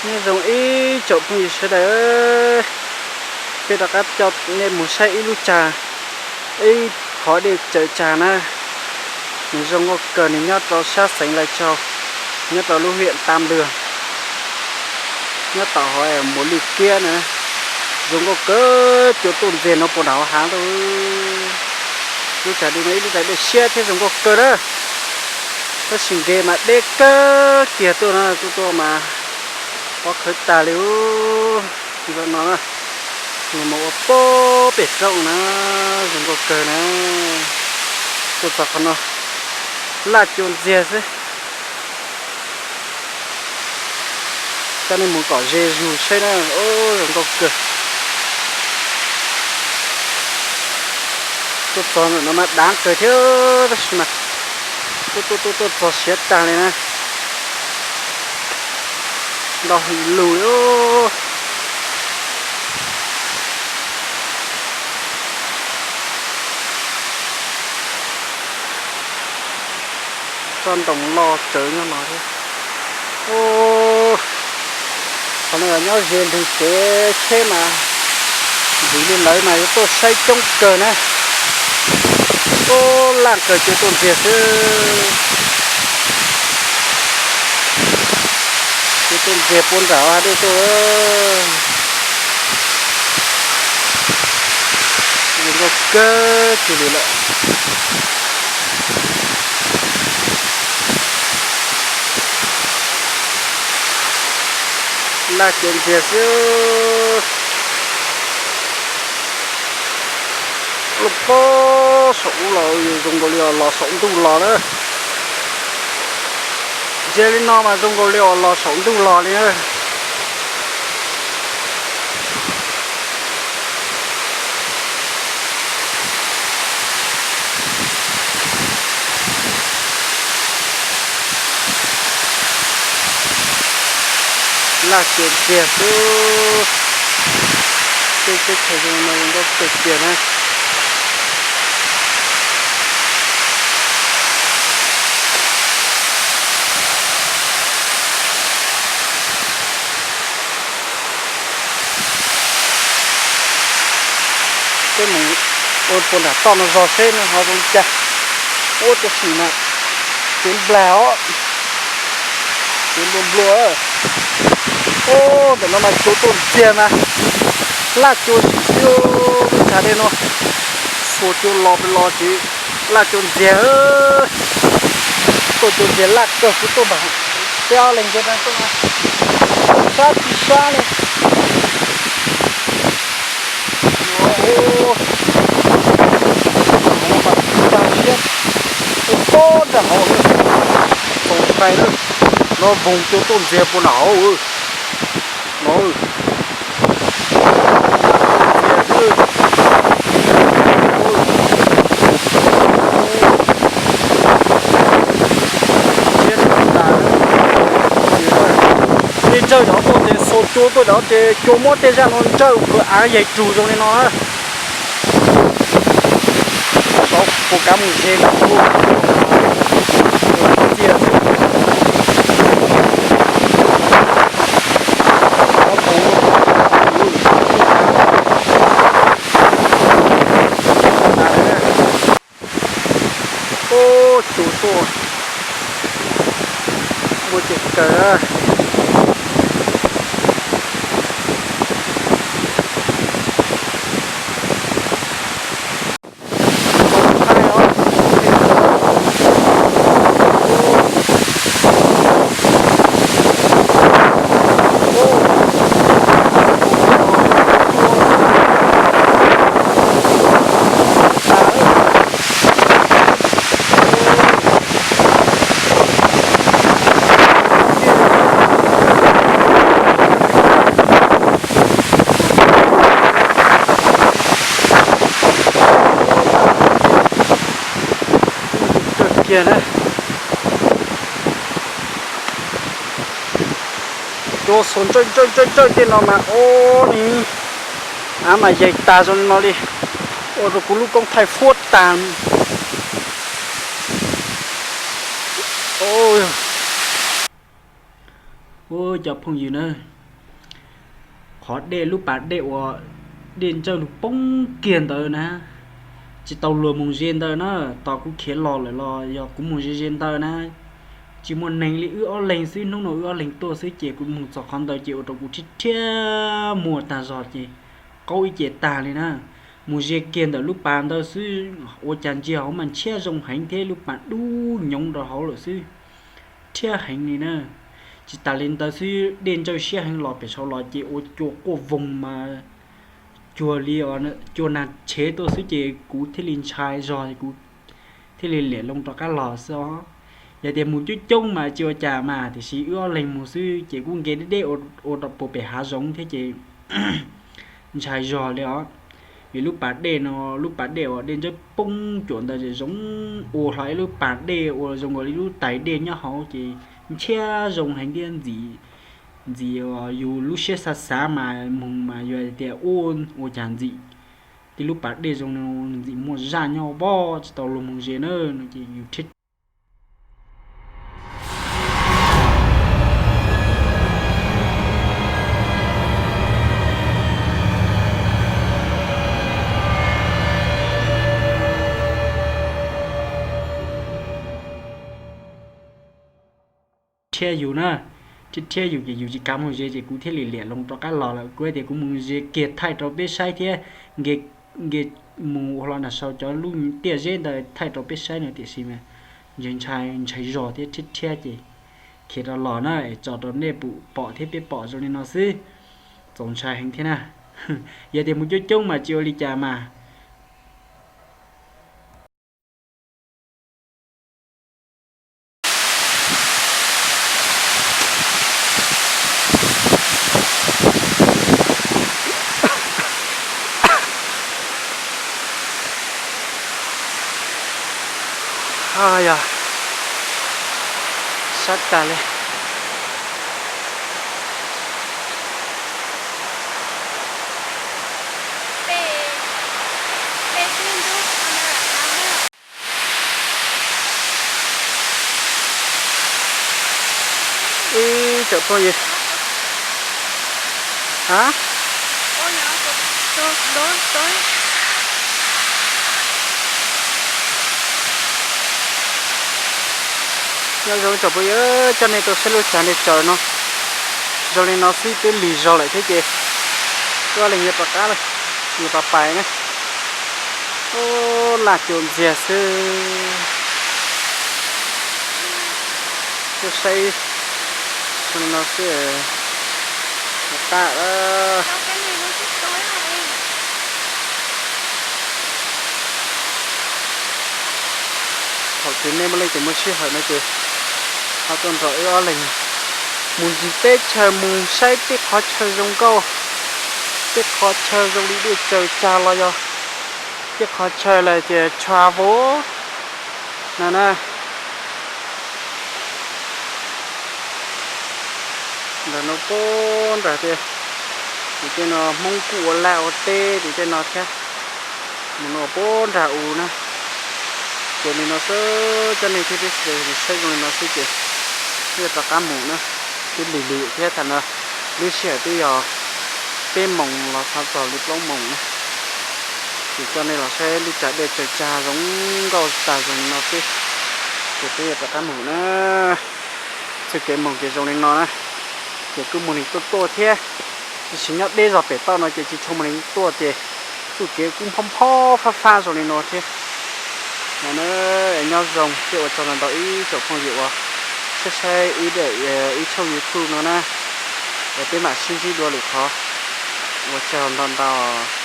Nyob zoo ib tsoom phooj ywg sawv daws, peb rov qab coj nej mus saib ib lub tsag, ib qhov dej tsaws tsag na. Nws zoo nkauj kawg, nws nyob rau sab xeev Lais Tsaus, nyob rau lub hiam Tam Lwag, nyob tom hauv Muas Lwj Kiab na. Zoo nkauj kawg, cua tuaj ntxiag no puag nram hauv hav. Lub tsag dej no ib lub tsag dej siab thiab zoo nkauj kawg na. Tab sis nkev mas deb kawg kiag tuaj na, tuaj tuaj mas pob khawb tag li. Nram no na, nws mus ua pob pem roob na, zoo nkauj kawg na. Tuaj txog qhov no, laj cua ntxiag xwb. Coj nej mus kom ze zug saib na, zoo nkauj kawg. Tuaj txog ntawm no mas dav kawg thiab, tab sis mas tuaj tuaj tuaj tuaj txog siav tag li na. Nto hwm lug li. Tsob ntoo loj tsawv nyob no thiab. Qhov no nyob ze ntug kev tsheb mas ntxiv li lawv mas yuav tuaj saib coob kawg na. Ub, laj kawg cua tuaj ntxiag xwb. Cua tuaj ntxiag puag nram hav dej tuaj. Zoo nkauj kawg kiag li lawm. Laj cua ntxiag xwb. Lub pob saum ub los zoo nkaus li os los saum ntuj los na. Ntsia li no mas zoo nkaus li os los saum ntuj los li na. Laj cua ntxiag xwb. Tej teb chaws zoo no zoo nkauj kawg kiag na. Peb mus ua puas nram toj no zog seb nws ho zoo li cas. Ua tab sis mas kev nplag os, kev nplua nplua. Ub, ntawm no mas cua tuaj ntxiag mas laj cua sim xwb. Lub tsag dej no xuas cua los pes los ces laj cua ntxiag. Tuaj cua ntxiag laj kawg xwb, tuaj npam peb ob leeg ntsia tuaj, tuaj sab tsis sab li. Ub, tag siab, ub, pob nram hauv lawm, tau nqaij lawm, no voog cua tuaj ntxiag puag nram hauv no. Tej ntsawj cov tuaj ces xuas cua tuaj cov ces cua muab tej zaj no ntsawj khaws av yaig rug zoo li no na. Tov puas kav mus ze mas ua tiag xwb. Ub, cua tuaj muaj ceem kawg. Kawg kiag na. Cua xuas ntsawj ntsawj ntsawj ntsawj tej no mas ub ni, av mas yaig tag zoo li no li, ua rau kuv lub koob thaij fuab tag. Ub, cov phooj ywg na, qhov dej, lub pas dej uas dej ntsawj nws poob kiag ntawd na, tsis tau luag mus ze ntawd na. Tos kuv khiav los lawm los yog kuv mus ze ze ntawd na, tsis muaj neeg li, wb ob leeg xwb, hnub no wb ob leeg tuaj xwb ces kuv mus txog qhov ntawd ces ua rau kuv rhiab rhiab muag tag zog ces qaub ib ce tag li na. Mus ze kiag ntawm lub pas ntawd xwb, ua cas ntsia hauv mas ntshiab zoo heev thiab lub pas dub nyoov rau hauv lawm xwb, rhiab heev li na. Tsis tas li ntawd xwb, dej ntsawj siab heev los pem saud los ces ua cua quaj voog mas cuag li cua nag tshev tuaj xwb ces kuv thiaj li ntshai zog, kuv thiaj li liam loo rov qab los xwb os. Yog tias mus coob coob mas tsis ua cas mas, tiam sis wb ob leeg mus xwb ces kuj nce deb deb ua rau puag pem hav zoov thiab ces ntshai zog li os. Vim lub pas dej no, lub pas dej uas dej ntsawj poob cuam ntawd zoo ua hlo ib lub pas dej uas zoo nkaus li lub tais dej nyob hauv ces ntshiab zoo heev thiab ntxim, ntxim yus lub siab xav xav mas mus mas yog tias ua, ua cas ntxim, tib lub pas dej zoo ntxim muaj zaj nyob voj tsis tau luag mus ze na no ces yus rhiab rhiab yus na, rhiab rhiab yus ces yus tsis kav mus ze ces kuv thiaj li liam loo rov qab los lawm. Kuv hais tias kuv mus ze kiag thaij rau peb saib thiab, nce, nce mus ua hlo nram saud cov lub tiaj zeb ntawd thaij rau peb saib no tiam sis mas ntshai, ntshai zog thiab rhiab rhiab ces khiav rov los na es tso rau nej pum pom thiab peb pom zoo li no xwb. Txaus ntshai heev thiab na. Yog tias mus coob coob mas tsis ua li cas mas. Yog sab tas li. Ib tsoom phooj ywg, ha, nyob zoo tsoom phooj ywg, coj nej tuaj saib lub tsav dej tsaws no. Zoo li no xwb twb lig zog lawm thiab ces wb ob leeg yuav rov qab lawm, yuav pais pais na. Ub, laj cuam ntxiag xwb. Tuaj saib zoo li no xwb, rov qab. Thaum twg nej muaj leej twg muaj sij hawm no ces ho tuaj nrog wb ob leeg mus ncig teb chaws, mus saib tej qhov chaw zoo nkauj, tej qhov chaw zoo li dej tsaws tsag los yog tej qhov chaw lawm tias travel no na. Ntawm no puag nram tias, tim tej no Hmoob kuj ua laj ua teb tim tej no thiab. Mus no puag nram u na. Ces li no xwb, coj nej thiab peb sawv daws saib zoo li no xwb ces wb yuav rov qab mus na. Twb lig lig thiab, thaum no lub sij hawm twb yog peb moos los txog txog li plaub moos na. Ces coj nej los saib lub tsav dej tsaws tsag zoo nkauj tag zoo li no xwb, ces peb yuav rov qab mus na. Txoj kev mus ces zoo li no na, ces kuj muaj neeg tuaj tuaj thiab, tiam sis nyob deb zog pem toj no ces tsis tshua muaj neeg tuaj ces txoj kev kuj nphob nphob fab fab zoo li no thiab. Nyob zoo thiab ua tsaug ntau ntau ib tsoom phooj ywg uas saib saib wb, wb tshooj YouTube no na, es peb mam sib ntsib dua lwm qhov. Ua tsaug ntau ntau.